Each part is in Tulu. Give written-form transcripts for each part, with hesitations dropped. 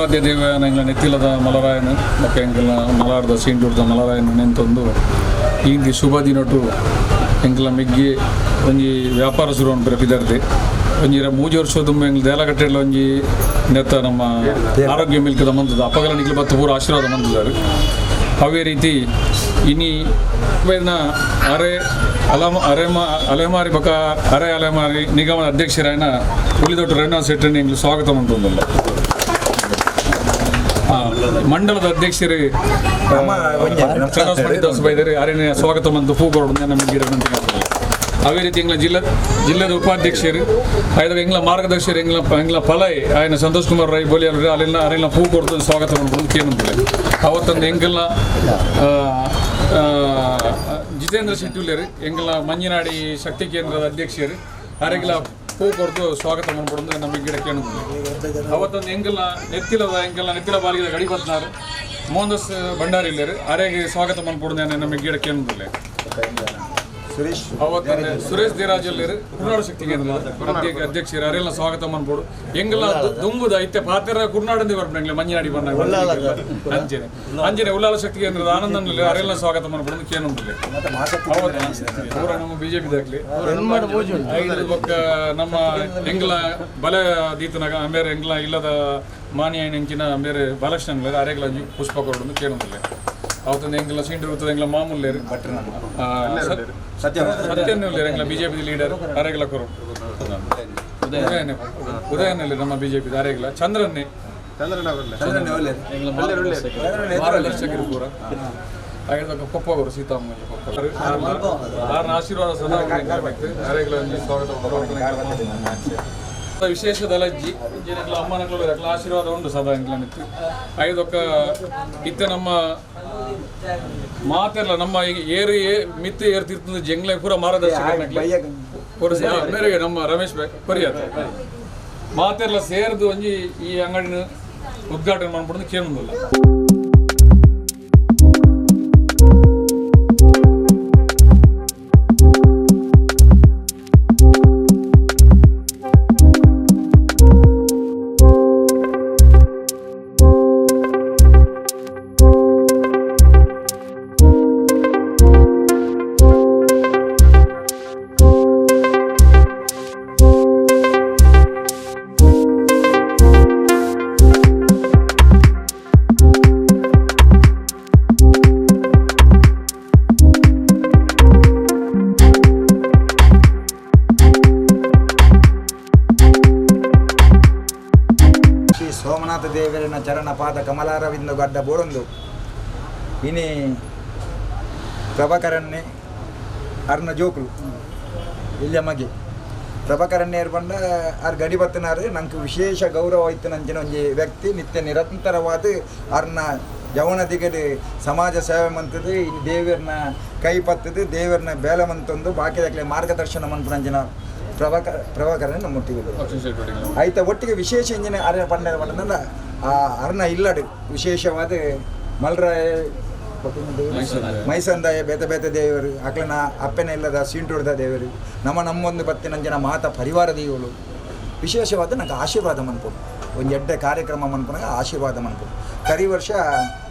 ಆರಾಧ್ಯ ದೇವನ ಎಂಗ್ಲ ನೆತ್ತಿಲದ ಮಲರಾಯನ ಬೊಕ್ಕ ಎಂಕಲ್ನ ಮಲಾರ್ದ ಸೀಂಟೂರ್ದ ಮಲರಾಯನ ನೆಂತೊಂದು ಈ ಶುಭ ದಿನಟು ಎಂಕಲ್ನ ಮಿಗ್ಗಿ ಒಂಜಿ ವ್ಯಾಪಾರ ಶುರು ಅನ್ಪುರ ಪಿದರ್ದೆ ಒಂಜಿ ಮೂಜಿ ವರ್ಷ ತುಂಬ ಎಂಗ್ಲ ದೇಲಕಟ್ಟೆಡ್ಲ ಒಂಜಿ ನೆತ್ತ ನಮ್ಮ ಆರೋಗ್ಯ ಮಿಲ್ಕದ ಮಂತದ ಅಪ್ಪಗಲ ನಿಕ್ಲು ಬತ್ತು ಪೂರ ಆಶೀರ್ವಾದ ಮಂತದಾರು. ಅವೇ ರೀತಿ ಇನಿ ಅರೆ ಅಲಮ ಅರೆಮ ಅಲೆಮಾರಿ ಬಕ ಅರೆ ಅಲೆಮಾರಿ ನಿಗಮದ ಅಧ್ಯಕ್ಷರಾಯನ ಉಳಿದೊಟ್ಟು ರಘುನಾಥ್ ಶೆಟ್ಟರ್ ಎಂಗ್ಲು ಸ್ವಾಗತ ಮಂತೊಂದುಲ್ಲ. ಮಂಡಲದ ಅಧ್ಯಕ್ಷರು ದಾಸ್ ಬೈದರೆ ಅರೆನ ಸ್ವಾಗತ ಮಂತು ಪೂ ಕೊರಡು ನಮಗೆ. ಅವೇ ರೀತಿ ಎಂಗ್ಲ ಜಿಲ್ಲೆದ ಉಪಾಧ್ಯಕ್ಷರು ಆಯ್ದ ಎಂಗ್ಲ ಮಾರ್ಗದರ್ಶಕರು ಎಂಗ್ಲ ಎಂಗ್ಲ ಫಲೈ ಆಯನ ಸಂತೋಷ್ ಕುಮಾರ್ ರೈ ಬೋಲಿ ಅಲ್ಲೆಲ್ಲ ಅರೆಲ್ಲ ಪೂ ಕೊಡ್ತು ಸ್ವಾಗತ ಮಾಡ್ಕೊಂಡು ಕೇನಂತಲೆ. ಅವತ್ತೊಂದು ಎಂಗಲ್ನ ಜಿತೇಂದ್ರ ಶೆಟ್ಟಿಲ್ಲೇರು ಎಂಗ್ಲ ಮಂಜಿನಾಡಿ ಶಕ್ತಿ ಕೇಂದ್ರದ ಅಧ್ಯಕ್ಷರು ಅರೆಗ್ಲ ಪೂ ಕೊಡ್ತು ಸ್ವಾಗತ ಮಾಡ್ಕೊಡೋದು ನಮ್ಮ ಗಿಡ ಕೇಳುದಿಲ್ಲ. ಅವತ್ತೊಂದು ಎಂಗಲ್ನ ನೆತ್ತಿಲದ ಎಂಗಲ್ನ ನೆತ್ತಿಲ ಬಾಲಿಗೆ ಗಡಿ ಬತ್ನಾರು ಮೋಹನ್ದಾಸ್ ಭಂಡಾರಿ ಇಲ್ಲೇರು ಅರೆಗೆ ಸ್ವಾಗತ ಮಾಡ್ಕೊಡೋದು ನಮ್ಮ ಗಿಡ ಕೇಳುದಿಲ್ಲ. ಅವತ್ತಂದ್ರೆ ಸುರೇಶ್ ದೇರಾಜ್ ಅಲ್ಲಿರು ಕುರ್ನಾಡು ಶಕ್ತಿ ಕೇಂದ್ರ ಅಧ್ಯಕ್ಷರು ಅರೆಲ್ಲ ಸ್ವಾಗತ ಮಾಡ್ಬೋದು. ಎಂಗಲ ದುಂಬುದ ಇತ್ತೆ ಪಾತ್ರ ಕುರ್ನಾಡಂದೇ ಬರ್ಬೇಕು ಮಂಜಿನಾಡಿ ಬಂದಾಗ ಅಂಜನೆ ಅಂಜನೆ ಉಲ್ಲಾಲ ಶಕ್ತಿ ಕೇಂದ್ರದ ಆನಂದನಲ್ಲಿ ಅರೆಲ್ಲ ಸ್ವಾಗತ ಮಾಡ್ಬೋದು ಕೇನೊಂದಿಲ್ಲ. ಪೂರ ನಮ್ಮ ಬಿಜೆಪಿ ದಾಖಲೆ ಬೊಕ್ಕ ನಮ್ಮ ಎಂಗ್ಲ ಬಲ ದೀತನಾಗ ಅಂಬೇರೆ ಎಂಗ್ಲ ಇಲ್ಲದ ಮಾನ್ಯ ನೆಂಚಿನ ಅಂಬೇರೆ ಬಾಲಕೃಷ್ಣ ಅರೆಗ್ಲ ಪುಷ್ಪ ಕೊರಡು ಕೇಳೊಂದಿಲ್ಲ. ಅವತ್ತೊಂದು ಎಂಗ್ಲ ಸೀಂಡ್ರು ಇರ್ತದೆ ಎಂಗ್ಲ ಮಾಮೂಲೇರು ಸತ್ಯನ್ನುಲ್ಲೇರು ಎಂಗ್ಲ ಬಿಜೆಪಿ ಲೀಡರ್ ಅರೆಗ್ಲ ಕೊರು ಉದಯನೇ ಉದಯನಲ್ಲಿ ನಮ್ಮ ಬಿಜೆಪಿ ಅರೆಗ್ಲ ಚಂದ್ರನ್ನೇ ಮಾರ್ಗದರ್ಶಕರು ಪೂರ ಹಾಗೆ ಕೊಪ್ಪಗರು ಸೀತಾಮ್ಮ ಕೊಪ್ಪ ಆರ್ನ ಆಶೀರ್ವಾದ ಸದಾ ಅರೆಗ್ಲ ಸ್ವಾಗತ. ವಿಶೇಷ ದಲಜ್ಜಿ ಎಂಗ್ಲ ಅಮ್ಮನಗಳು ಆಶೀರ್ವಾದ ಉಂಟು ಸದಾ ಎಂಗ್ಲ ನಿತ್ತು. ಐದೊಕ್ಕ ಇತ್ತೆ ನಮ್ಮ ಮಾತೆಲ್ಲ ನಮ್ಮ ಏರು ಮಿತ್ತು ಏರು ತೀರ್ತಂದು ಜಂಗ್ಲೆ ಪೂರ ಮಾರ್ಗದರ್ಶಕ ಮೇರೆಗೆ ನಮ್ಮ ರಮೇಶ್ ಬಾಯ್ ಕೊರಿಯಾತ ಮಾತೆಲ್ಲ ಸೇರ್ದು ಒಂಜಿ ಈ ಅಂಗಡಿನ ಉದ್ಘಾಟನೆ ಮಾಡ್ಬಿಡೋದು ಕೇಳೋದಿಲ್ಲ. ಸೋಮನಾಥ ದೇವರನ ಚರಣ ಪಾದ ಕಮಲಾರವಿಂದ ಗಡ್ಡ ಬೋರೊಂದು ಇನಿ ಪ್ರಭಾಕರನ್ನೇ ಅರ್ನ ಜೋಕುಲು ಇಲ್ಲಿಯ ಮಗೆ ಪ್ರಭಾಕರನ್ನೇರು ಬಂಡ ಆರ್ ಗಡಿ ಬತ್ತನಾರು ನಂಗೆ ವಿಶೇಷ ಗೌರವ ಇತ್ತು ನಂಚಿನ ಒಂಜಿ ವ್ಯಕ್ತಿ ನಿತ್ಯ ನಿರಂತರವಾದ ಅರ್ನ ಜವನದಿಗಡು ಸಮಾಜ ಸೇವೆ ಮಂತದ್ದು ಇನ್ನು ದೇವರನ್ನ ಕೈ ಪತ್ತದು ದೇವರನ್ನ ಬೇಲೆ ಮಂತೊಂದು ಬಾಕಿದಾಗಲೇ ಮಾರ್ಗದರ್ಶನ ಮಂತು ಪ್ರಭಾಕರನ್ ನಮ್ಮ ಒಟ್ಟಿಗೆ ಆಯ್ತ ಒಟ್ಟಿಗೆ ವಿಶೇಷ ಇಂಜಿನ ಅರೆ ಪಂಡ ಪಂಡ ಆ ಅರ್ನ ಇಲ್ಲಡು ವಿಶೇಷವಾದ ಮಲ್ರಾಯ ಮೈಸಂದಾಯ ಬೇತೆ ಬೇತೆ ದೇವರು ಅಕ್ಲನ ಅಪ್ಪನ ಇಲ್ಲದ ಸೀಂಟುಡ್ದ ದೇವರು ನಮ್ಮ ನಮ್ಮೊಂದು ಬತ್ತಿನಂಜಿನ ಮಾತ ಪರಿವಾರ ದೇವರು ವಿಶೇಷವಾದ ನಂಗೆ ಆಶೀರ್ವಾದ ಮನ್ಪು ಒಂದು ಎಡ್ಡೆ ಕಾರ್ಯಕ್ರಮ ಮನ್ಪುನಾಗ ಆಶೀರ್ವಾದ ಮನ್ಪು. ಕರಿ ವರ್ಷ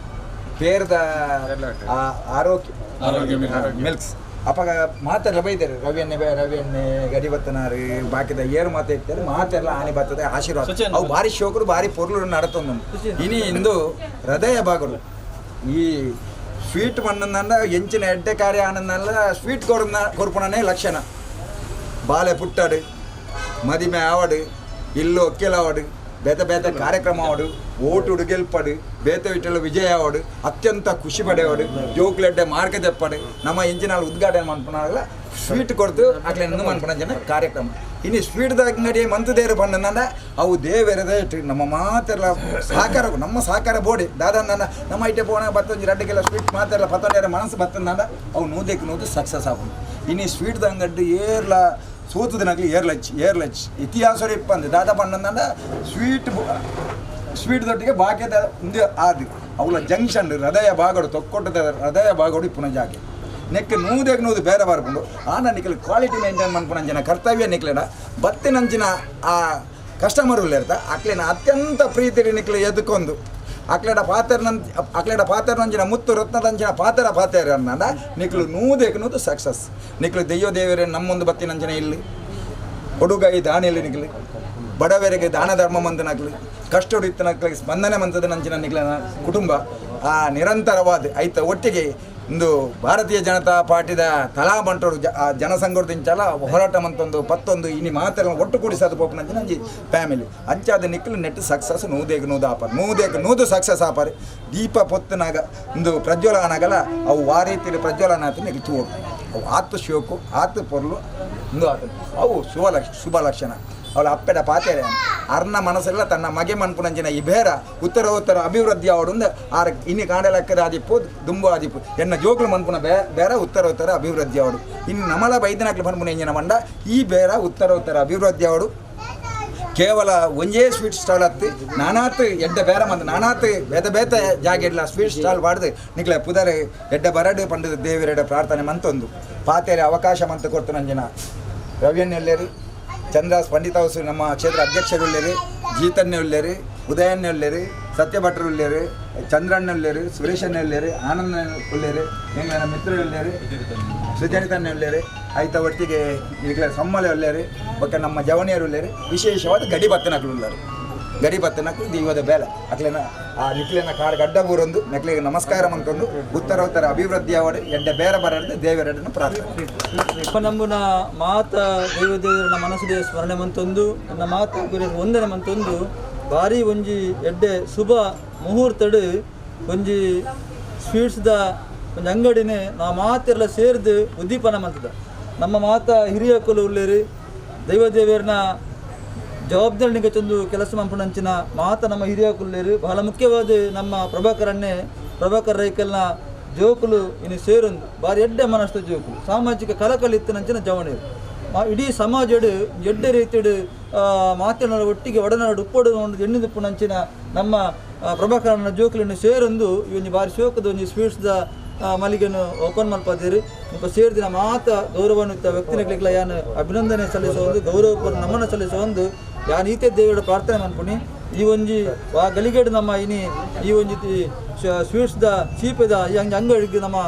ಪೇರ್ದ ಆರೋಗ್ಯ ಮಿಲ್ಕ್ಸ್ ಅಪ್ಪಾಗ ಮಾತೆಲ್ಲ ಬೈದಾರೆ ರವಿಯನ್ನೇ ರವಿಯನ್ನೇ ಗಡಿ ಬತ್ತನಾರು ಬಾಕಿದ ಏರು ಮಾತು ಇರ್ತಾರೆ ಮಾತೆಲ್ಲ ಆನೆ ಬರ್ತದೆ ಆಶೀರ್ವಾದ ಅವು ಭಾರಿ ಶೋಕರು ಭಾರಿ ಪೊರ್ಲು ನಡತೊಂದು ಇನಿ ಇಂದು ಹೃದಯ ಬಾಗರು ಈ ಸ್ವೀಟ್ ಮಣ್ಣಂದ ಎಂಚಿನ ಎಡ್ಡೆ ಕಾರ್ಯ ಆನಂದಲ್ಲ ಸ್ವೀಟ್ ಕೊರ್ನ ಕೊರ್ಪುಣನೇ ಲಕ್ಷಣ. ಬಾಲೆ ಪುಟ್ಟಾಡು ಮದಿಮೆ ಆವಡು ಇಲ್ಲು ಒಕ್ಕೆಲಾವಡು ಬೇತೆ ಬೇತೆ ಕಾರ್ಯಕ್ರಮ ಆವಡು ಓಟುಡು ಗೆಲ್ಪಡು ಬೇತೆ ವಿಟಲು ವಿಜಯ ಆವಡು ಅತ್ಯಂತ ಖುಷಿ ಪಡೆಯವಡು ಜೋಕ್ಲೆಡ್ಡೆ ಮಾರ್ಗ ತೆಪ್ಪಡು ನಮ್ಮ ಇಂಜಿನಲ್ಲಿ ಉದ್ಘಾಟನೆ ಮನ್ಪುನಾಗಲ ಸ್ವೀಟ್ ಕೊಡ್ತು ಅಕ್ಲೆ ಮನ್ಪುನ ಜನ ಕಾರ್ಯಕ್ರಮ. ಇನ್ನು ಸ್ವೀಟ್ ಅಂಗಡಿ ಮಂತದೇರು ಬಂದ ಅವು ದೇವೆರದೇ ನಮ್ಮ ಮಾತೆಲ್ಲ ಸಹಕಾರ ನಮ್ಮ ಸಹಕಾರ ಬೋಡಿ ದಾದಾ ನನ್ನ ನಮ್ಮ ಐಟೆ ಪೋಣ ಬತ್ತೊಂಜಿ ರಡ್ಡು ಕಿಲೋ ಸ್ವೀಟ್ ಮಾತೆಲ್ಲ ಪತ್ತೊಂಡೇರ ಮನಸ್ಸು ಬತ್ತಂದ ಅವು ನೂದಕ್ಕೆ ನೂದು ಸಕ್ಸಸ್ ಆಪುಂಡು. ಇನ್ನು ಸ್ವೀಟ್ದ ಅಂಗಡಿ ಏರ್ಲ ಸೋತುದಿನಾಗ್ಲಿ ಏರ್ಲಚ್ ಏರ್ಲಚ್ ಇತಿಹಾಸ ಇಪ್ಪಂದು ದಾದಾ ಪಂಡಂದ ಸ್ವೀಟ್ ಸ್ವೀಟ್ ದೊಟ್ಟಿಗೆ ಬಾಕಿದ ಉಂದು ಆದು ಅವಳ ಜಂಕ್ಷನ್ ಹೃದಯ ಭಾಗಡು ತೊಕ್ಕೊಟ್ಟದ ಹೃದಯ ಭಾಗಡು ಇಪ್ಪುನ ಜಾಗೆ ನೆಕ್ ನೂದೆಗ್ ನೂದು ಬೇರೆ ಬರ್ಕೊಂಡು ಆನ ನಿಕ್ಲು ಕ್ವಾಲಿಟಿ ಮೇಂಟೈನ್ ಮನ್ಪುನಂಚಿನ ಕರ್ತವ್ಯ ನಿಕ್ಲೆಡ ಬತ್ತಿನಂಚಿನ ಆ ಕಸ್ಟಮರ್ ಉಲ್ಲೇರ್ತ ಅಕ್ಲೆನ ಅತ್ಯಂತ ಪ್ರೀತಿ ನಿಕ್ಲೆ ಎದ್ಕೊಂದು ಅಕ್ಲೆಡ ಪಾತ್ರನ ಅಕ್ಲೆಡ ಪಾತ್ರನಂಚಿನ ಮುತ್ತು ರತ್ನದಂಚಿನ ಪಾತ್ರ ಪಾತ್ರ ಅನ್ನ ನಿಕ್ಲು ನೂದೆಕ್ ನೂದು ಸಕ್ಸಸ್. ನಿಕ್ಲು ದೆಯ್ಯೋ ದೇವರೇ ನಮ್ಮೊಂದು ಬತ್ತಿನಂಚಿನ ಇಲ್ಲಿ ಕೊಡುಗೈ ದಾನಿಯಲ್ಲಿ ನಿಕ್ಲು ಬಡವರಿಗೆ ದಾನ ಧರ್ಮ ಮಂದನಕ್ಲು ಕಷ್ಟಡು ಇತ್ತನಕ್ಲಿಗೆ ಸ್ಪಂದನೆ ಮಂತದ ನಂಚಿನ ನಿಕ್ಲನ ಕುಟುಂಬ ಆ ನಿರಂತರವಾದ ಐತ ಒಟ್ಟಿಗೆ ಇಂದು ಭಾರತೀಯ ಜನತಾ ಪಾರ್ಟಿದ ತಲಾ ಬಂಟರು ಆ ಜನಸಂಘದಿಂಚಲ ಹೋರಾಟ ಮಂತೊಂದು ಪತ್ತೊಂದು ಇನಿ ಮಾತೆಲ್ಲ ಒಟ್ಟು ಕೂಡಿಸೋದು ಪೋಪನಂಚಿನ ಅಂಜಿ ಫ್ಯಾಮಿಲಿ ಅಂಚಾದ ನಿಕ್ಲು ನೆಟ್ ಸಕ್ಸಸ್ ನೂದೇಗ್ ನೂದು ಆಪರ್ ನೂದೇಗ್ ನೂದು ಸಕ್ಸಸ್ ಆಪರ್. ದೀಪ ಪೊತ್ತನಾಗ ಇಂದು ಪ್ರಜ್ವಲ ಆನಾಗಲ ಅವು ವಾರೀತಿಲಿ ಪ್ರಜ್ವಲನ ಆತ ನಿಕ್ಲು ತೂಡು ಅವು ಆತು ಶೋಕು ಆತು ಪೊರ್ಲು ಇಂದು ಆತು ಅವು ಶುಭ ಲಕ್ಷಣ. ಅವಳ ಅಪ್ಪೆಡ ಪಾತೆರೆ ಅರ್ನ ಮನಸ್ಸೆಲ್ಲ ತನ್ನ ಮಗೆ ಮನ್ಪುನಂಚಿನ ಈ ಬೇರ ಉತ್ತರ ಉತ್ತರ ಅಭಿವೃದ್ಧಿ ಅವಡುಂದು ಆರ್ ಇನ್ನು ಕಾಂಡಲಕ್ಕದ ಆದಿಪ್ಪು ದುಂಬು ಆದಿಪ್ಪು ಎನ್ನ ಜೋಕ್ಲು ಮನ್ಪುನ ಬೇರೆ ಉತ್ತರ ಉತ್ತರ ಅಭಿವೃದ್ಧಿ ಅವಡು ಇನ್ನು ನಮಲ ಬೈದನಕ್ಲು ಮನ್ಪುನ ಎಂಜಿನ ಮಂಡ ಈ ಬೇರ ಉತ್ತರ ಉತ್ತರ ಅಭಿವೃದ್ಧಿ ಅವಡು. ಕೇವಲ ಒಂಜೇ ಸ್ವೀಟ್ ಸ್ಟಾಲ್ ಹತ್ತಿ ನಾನಾತ್ ಎಡ್ಡ ಬೇರೆ ಮಂದ ನಾನಾತ್ ಬೇತ ಬೇತ ಜಾಗೆಡ್ಲ ಸ್ವೀಟ್ ಸ್ಟಾಲ್ ಬಾಡ್ದು ನಿಕ್ಲೆ ಪುದರೆ ಎಡ್ಡ ಬರಡು ಪಂಡದ ದೇವರೆಡ ಪ್ರಾರ್ಥನೆ ಮಂತೊಂದು ಪಾತೆರೆ ಅವಕಾಶ ಮಂತ ಕೊಡ್ತು ನಂಜಿನ ರವಿಯನ್ನೆಲ್ಲೇರಿ ಚಂದ್ರಾಸ್ ಪಂಡಿತ ಹೌಸ್ ನಮ್ಮ ಕ್ಷೇತ್ರ ಅಧ್ಯಕ್ಷರು ಉಳ್ಳೇರಿ, ಜೀತನ್ಯ ಉಳ್ಳೇರಿ, ಉದಯನ್ಯ ಉಳ್ಳೇರಿ, ಸತ್ಯಭಟ್ರು ಉಳ್ಳೇರಿ, ಚಂದ್ರಣ್ಣ ಉಳ್ಳೇರಿ, ಸುರೇಶಣ್ಣ ಉಳ್ಳೇರಿ, ಆನಂದ ಉಳ್ಳೇರಿ, ಎಂಗ್ಲನ ಮಿತ್ರರು ಉಳ್ಳೇರಿ, ಸುಚರಿತಣ್ಣ ಉಳ್ಳೇರಿ, ಆಯ್ತ ಒಟ್ಟಿಗೆ ಈಗಲೇ ಸಮ್ಮಲೆ ಉಳ್ಳೇರಿ, ಬೊಕ್ಕ ನಮ್ಮ ಜವನಿಯರು ಉಳ್ಳೇರಿ, ವಿಶೇಷವಾದ ಗಡಿ ಬತ್ತನಕ್ಲು ಉಳ್ಳಾರು. ಗಡಿ ಬತ್ತನಕ್ಲು ದೀವದ ಬೇಲೆ ಅಕ್ಲೆನ ಆ ನಿಕ್ಲೆನ ಕಾಡು ಗಡ್ಡ ಬೂರೊಂದು ನೆಕ್ಲೆಗೆ ನಮಸ್ಕಾರ ಮಂತೊಂದು ಉತ್ತರ ಉತ್ತರ ಅಭಿವೃದ್ಧಿ ಅವಡು ಎಡ್ಡ ಬೇರೆ ಬರಡ್ದು ದೇವರೆಡನ್ನು ಪ್ರಾರ್ಥನೆ. ನಮ್ಮನ ಮಾತ ದೈವ ದೇವರನ್ನ ಮನಸ್ಸು ಸ್ಮರಣೆ ಮಂತೊಂದು ನನ್ನ ಮಾತ ಗುರಿ ವಂದನೆ ಮಂತೊಂದು ಭಾರಿ ಒಂಜಿ ಎಡ್ಡೆ ಶುಭ ಮುಹೂರ್ತಡು ಒಂಜಿ ಸ್ವೀಟ್ಸ್ದ ಒಂಜಿ ಅಂಗಡಿನೇ ನಾವು ಮಾತೆಲ್ಲ ಸೇರಿದು ಉದ್ದೀಪನ ಮಂತದ ನಮ್ಮ ಮಾತ ಹಿರಿಯಕುಲು ಉಳ್ಳೇರಿ ದೈವ ದೇವರನ್ನ ಜವಾಬ್ದಾರಿ ನಿಗಚೊಂದು ಕೆಲಸ ಮಂಪುನಂಚಿನ ಮಾತ ನಮ್ಮ ಹಿರಿಯಕುಲ್ಲೇರು ಬಹಳ ಮುಖ್ಯವಾದ ನಮ್ಮ ಪ್ರಭಾಕರನ್ನೇ ಪ್ರಭಾಕರ್ ರೈಕಲ್ನ ಜೋಕುಲು ಇನ್ನು ಸೇರೊಂದು ಭಾರಿ ಎಡ್ಡೆ ಮನಸ್ಸು ಜೋಕುಲು ಸಾಮಾಜಿಕ ಕಲಕಲಿ ಇತ್ತಿನಂಚಿನ ಜವಣಿರು ಇಡೀ ಸಮಾಜಡು ಎಡ್ಡೆ ರೀತಿಡು ಮಾತಿನ ಒಟ್ಟಿಗೆ ಒಡನಾಡು ಉಪ್ಪಡು ಎಣ್ಣಿದುಪ್ಪುನಂಚಿನ ನಮ್ಮ ಪ್ರಭಾಕರನ ಜೋಕುಲಿನ ಸೇರೊಂದು ಈ ಒಂಜಿ ಭಾರಿ ಶೋಕದ ಒಂಜಿ ಸ್ವೀಟ್ಸ್ದ ಮಲಿಗೆನು ಓಪನ್ ಮಲ್ಪದಿರು ಮುಲ್ಪ ಸೇರಿದಿನ ಮಾತ ಗೌರವಾನ್ವಿತ ವ್ಯಕ್ತಿನಕ್ಲೆಗ್ಲ ಯಾನ್ ಅಭಿನಂದನೆ ಸಲ್ಲಿಸುವ ಒಂದು ಗೌರವಪೂರ್ಣ ನಮನ ಸಲ್ಲಿಸುವ ಒಂದು ಯಾನ್ ಈತೆ ದೇವರ ಪ್ರಾರ್ಥನೆ ಮನ್ಪುಣಿ ಈ ಒಂಜಿ ವಾ ಗಲಿಗೇಡು ನಮ್ಮ ಇನಿ ಈ ಒಂಜಿ ಸ್ವೀಟ್ಸ್ದ ಚೀಪದ ಈ ಅಂಗಡಿಗೆ ನಮ್ಮ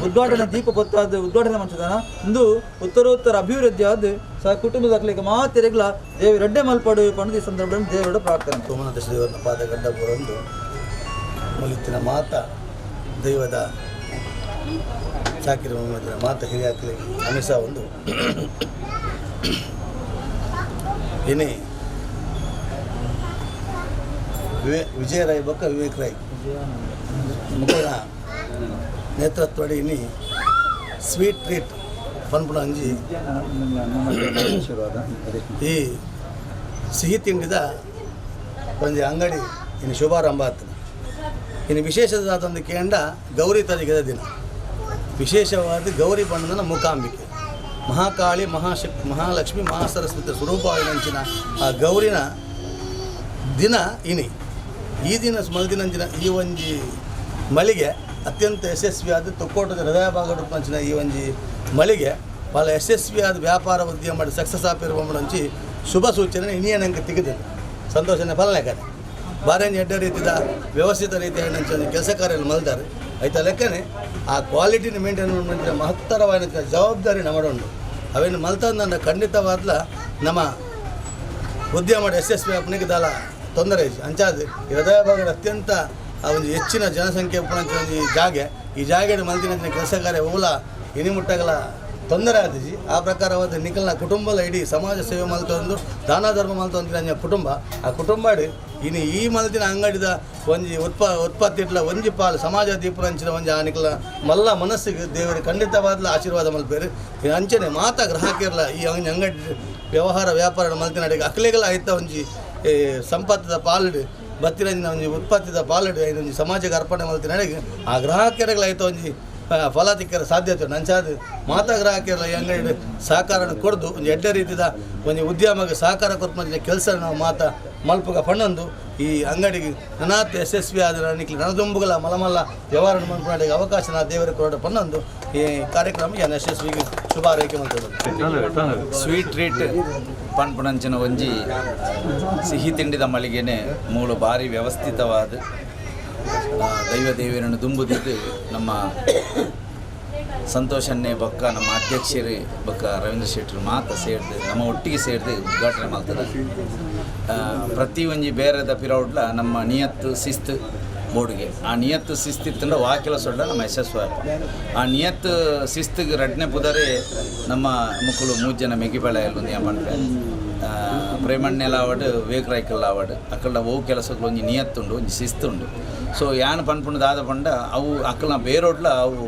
ಉದ್ಘಾಟನೆ ದೀಪ ಪೊತ್ತಾದ ಉದ್ಘಾಟನೆ ಮಂಚದನ ಇಂದು ಉತ್ತರೋತ್ತರ ಅಭಿವೃದ್ಧಿ ಆದ ಸಹ ಕುಟುಂಬದ ಮಾತೆರೆಗ್ಲ ದೇವರಡ್ಡೆ ಮಲ್ಪಡು ಪಂಡು ಈ ಸಂದರ್ಭದಲ್ಲಿ ದೇವರ ಪ್ರಾರ್ಥನೆ. ಸೋಮನಾಥ ದೇವರನ್ನ ಪಾದ ಗಡ್ಡ ಬರೊಂದು ಮುಲಿತ್ತಿನ ಮಾತ ದೈವದ ಚಾಕಿರಿ ಮಾತ ಹಿರಿಯಾಕಲಿ ಅಮಿಷ ಒಂದು ಏನೇ ವಿಜಯ ರಾಯ್ ಬೊಕ್ಕ ವಿವೇಕ್ ರಾಯ್ ಮುಖರ ನೇತೃತ್ವಡಿ ಇನಿ ಸ್ವೀಟ್ ಟ್ರೀಟ್ ಪನ್ಪುನ ಅಂಜಿ ಈ ಸಿಹಿ ತಿಂಡಿದ ಒಂಜಿ ಅಂಗಡಿ ಇನ್ನು ಶುಭಾರಂಭ ಆಗ್ತದೆ. ಇನ್ನು ವಿಶೇಷದಾತೊಂದು ಕೇಂದ್ರ ಗೌರಿ ತರಿಗೆದ ದಿನ ವಿಶೇಷವಾದ ಗೌರಿ ಬಣ್ಣದ ಮೂಕಾಂಬಿಕೆ ಮಹಾಕಾಳಿ ಮಹಾಶಕ್ತಿ ಮಹಾಲಕ್ಷ್ಮಿ ಮಹಾಸರಸ್ವತಿ ಸ್ವರೂಪವಾಗಿನಂಚಿನ ಆ ಗೌರಿನ ದಿನ ಇನಿ ಈ ದಿನ ಮಲ್ದಿನಂಚಿನ ಈ ಒಂಜಿ ಮಳಿಗೆ ಅತ್ಯಂತ ಯಶಸ್ವಿಯಾದ ತೊಕ್ಕೋಟದ ಹೃದಯ ಭಾಗಡುಪಂಚಿನ ಈ ಒಂಜಿ ಮಳಿಗೆ ಭಾಳ ಯಶಸ್ವಿಯಾದ ವ್ಯಾಪಾರ ಉದ್ಯಮ ಮಾಡಿ ಸಕ್ಸಸ್ ಆಪಿರುವ ಶುಭ ಸೂಚನೆ ಇನಿಯ ನಂಗೆ ತೆಗೆದಿದೆ ಸಂತೋಷನೆ ಫಲನೆ ಬಾರೇನು ಎಡ್ಡ ರೀತಿಯ ವ್ಯವಸ್ಥಿತ ರೀತಿಯ ಕೆಲಸ ಕಾರ್ಯ ಮಲ್ದಾರೆ ಆಯ್ತಾ ಲೆಕ್ಕನೆ ಆ ಕ್ವಾಲಿಟಿನ ಮೇಂಟೈನ್ ಮಾಡಿದ ಮಹತ್ತರವಾದ ಜವಾಬ್ದಾರಿ ನಮ್ಮಡುಂಡು ಅವೇನು ಮಲ್ತಂದ ಖಂಡಿತವಾದ್ಲ ನಮ್ಮ ಉದ್ಯಮ ಯಶಸ್ವಿ ಅಪ್ಪನಿಗೆ ದಾಲ ತೊಂದರೆ ಅಂಚಾದ ಹೃದಯ ಭಾಗದ ಅತ್ಯಂತ ಆ ಒಂದು ಹೆಚ್ಚಿನ ಜನಸಂಖ್ಯೆ ಈ ಜಾಗೆ ಈ ಜಾಗೆ ಮಲ್ತಿನ ಕೆಲಸ ಕಾರ್ಯ ಓಲ ಇನಿಮುಟ್ಟಗಲ ತೊಂದರೆ ಆದಿಜಿ ಆ ಪ್ರಕಾರವಾದ ನಿಖಲ್ನ ಕುಟುಂಬದ ಇಡೀ ಸಮಾಜ ಸೇವೆ ಮಲ್ತೊಂದು ದಾನ ಧರ್ಮ ಮಲ್ತೊಂದು ಕುಟುಂಬ ಆ ಕುಟುಂಬ ಇನ್ನು ಈ ಮಲ್ತಿನ ಅಂಗಡಿದ ಒಂಜಿ ಉತ್ಪತ್ತಿ ಇಟ್ಲ ಒಂಜಿ ಪಾಲು ಸಮಾಜ ದೀಪರಂಚಿನ ಒಂಜಿ ಆ ನಿಖಲ ಮಲ್ಲ ಮನಸ್ಸಿಗೆ ದೇವರು ಖಂಡಿತವಾದ್ಲ ಆಶೀರ್ವಾದ ಮಲ್ಪೇರು ಅಂಚನೆ ಮಾತಾ ಗ್ರಾಹಕಿರ್ಲ ಈ ಅಂಗಡಿ ವ್ಯವಹಾರ ವ್ಯಾಪಾರ ಮಲ್ತಿನ ಅಡಿಗೆ ಅಕ್ಲೆಗಳ ಆಯ್ತ ಒಂಜಿ ಸಂಪತ್ತದ ಪಾಲುಡು ಬತ್ತಿರಂಜಿನ ಒಂಜಿ ಉತ್ಪತ್ತಿದ ಪಾಲುಡು ಒಂಜಿ ಸಮಾಜಕ್ಕೆ ಅರ್ಪಣೆ ಮಲ್ತಿನ ಅಡಿಗೆ ಆ ಗ್ರಾಹಕರುಗಳ ಆಯ್ತ ಒಂಜಿ ಫಲ ತಿಕ್ಕರ ಸಾಧ್ಯತೆ ನಂಚಾದ ಮಾತಾ ಗ್ರಾಹಕರ ಈ ಅಂಗಡಿ ಸಹಕಾರ ಕೊಡ್ದು ಒಂದು ಎಡ್ಡೆ ರೀತಿಯ ಒಂದು ಉದ್ಯಮಕ್ಕೆ ಸಹಕಾರ ಕೊಟ್ಟು ಕೆಲಸ ನಾವು ಮಾತಾ ಮಲ್ಪಗ ಪಣ್ಣೊಂದು ಈ ಅಂಗಡಿಗೆ ನನಾತ್ ಯಶಸ್ವಿ ಆದ ನಿಕ್ಲಿ ನನದುಂಬುಗಳ ಮಲಮಲ್ಲ ವ್ಯವಹಾರ ಮಲ್ಪನಾಡಿಗೆ ಅವಕಾಶ ನಾ ದೇವರ ಕೊರಡ ಪಣ್ಣೊಂದು ಈ ಕಾರ್ಯಕ್ರಮ ಯಶಸ್ವಿಗೆ ಶುಭ ಹಾರೈಕೆ ಮಾಡ್ತದೆ. ಸ್ವೀಟ್ ಟ್ರೀಟ್ ಪನ್ಪುನಂಚಿನ ಒಂಜಿ ಸಿಹಿ ತಿಂಡಿದ ಮಳಿಗೆನೆ ಮೂಲು ಭಾರಿ ವ್ಯವಸ್ಥಿತವಾದ ದೈವ ದೇವರನ್ನು ದುಂಬುದಿದ್ದು ನಮ್ಮ ಸಂತೋಷನ್ನೇ ಬೊಕ್ಕ ನಮ್ಮ ಅಧ್ಯಕ್ಷರು ಬೊಕ್ಕ ರವೀಂದ್ರ ಶೆಟ್ಟರು ಮಾತ ಸೇರ್ದು ನಮ್ಮ ಒಟ್ಟಿಗೆ ಸೇರ್ದು ಉದ್ಘಾಟನೆ ಮಾಡ್ತದೆ. ಪ್ರತಿ ಒಂಜಿ ಬೇರೆದ ಪಿರೌಡ್ಲ ನಮ್ಮ ನಿಯತ್ತು ಶಿಸ್ತು ಬೋರ್ಡ್ಗೆ ಆ ನಿಯತ್ತು ಶಿಸ್ತಿತ್ತಂಡ ವಾ ಕೆಲಸ ನಮ್ಮ ಯಶಸ್ಸು. ಆ ನಿಯತ್ತು ಶಿಸ್ತಿಗೆ ರಡ್ನೆ ಪುದರೆ ನಮ್ಮ ಮುಕ್ಕುಲು ಮೂರು ಜನ ಮೆಗಿಬಾಳೆ ಒಂದು ಪನ್ಪೆ ಪ್ರೇಮಣ್ಣೆಲ ಆವಡ್ ವಿವೇಕ್ ರಾಯ್ಕಲ್ ಆವಡ್ ಅಕ್ಕಲ್ಡ ಓವು ಕೆಲಸಗಳು ಒಂಜಿ ನಿಯತ್ತುಂಡು ಒಂಜಿ ಶಿಸ್ತುಂಡು. ಸೊ ಯಾನ್ ಪನ್ಪುಂಡು ದಾದ ಪಂಡ ಅವು ಅಕ್ಕಲ್ನ ಬೇರೋಡ್ಲ ಅವು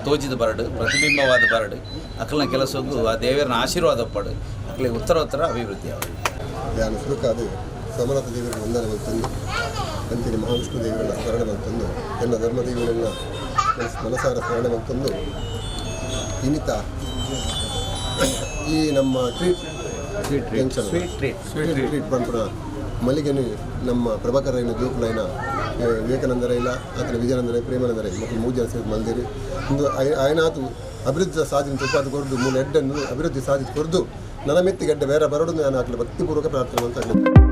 ತೋಜಿದ ಬರಡು ಪ್ರತಿಬಿಂಬವಾದ ಬರಡು ಅಕ್ಕಲ್ನ ಕೆಲಸಕ್ಕೂ ಆ ದೇವರನ್ನ ಆಶೀರ್ವಾದ ಪಡು ಅಕ್ಕಲಿಗೆ ಉತ್ತರ ಉತ್ತರ ಅಭಿವೃದ್ಧಿ ಆವಡು. ಯಾನು ಸುರುಕಾದ ಸೋಮನಾಥ ದೇವರಿಗೆ ವಂದನೆ ಬಂತಂದು ಅಂಚನೆ ಮಹಾವಿಷ್ಣು ದೇವರನ್ನ ಸ್ಮರಣೆ ಬಂತಂದು ಎಲ್ಲ ಧರ್ಮದೇವರನ್ನ ಮನಸಾರ ಸ್ಮರಣೆ ಬಂತಂದು ಇನ್ನಿತ ಈ ನಮ್ಮ ಟ್ರೀಟ್ ಸ್ವೀಟ್ ಟ್ರೀಟ್ ಪನ್ಪುನ ಮಲ್ಲಿಗೆನು ನಮ್ಮ ಪ್ರಭಾಕರೈನ ಜೋಕುಲೈನ ವಿವೇಕಾನಂದರೈಲ ಆತನ ವಿಜಯಾನಂದರೈ ಪ್ರೇಮಾನಂದರೈ ಮತ್ತು ಮೂರು ಜನ ಸೇರಿ ಮಲ್ದಿರಿ ಒಂದು ಆಯನಾತು ಅಭಿವೃದ್ಧಿ ಸಾಧನೆ ತುಪ್ಪಾದ ಕೊರದು ಮೂಲ ಎಡ್ಡನ್ನು ಅಭಿವೃದ್ಧಿ ಸಾಧಿಸಿ ಕೊರದು ನನ್ನ ಮೆತ್ತಿಗೆಡ್ಡೆ ಬೇರೆ ಬರಡು ನಾನು ಆಗಲಿ ಭಕ್ತಿಪೂರ್ವಕ ಪ್ರಾರ್ಥನೆ ಅಂತ.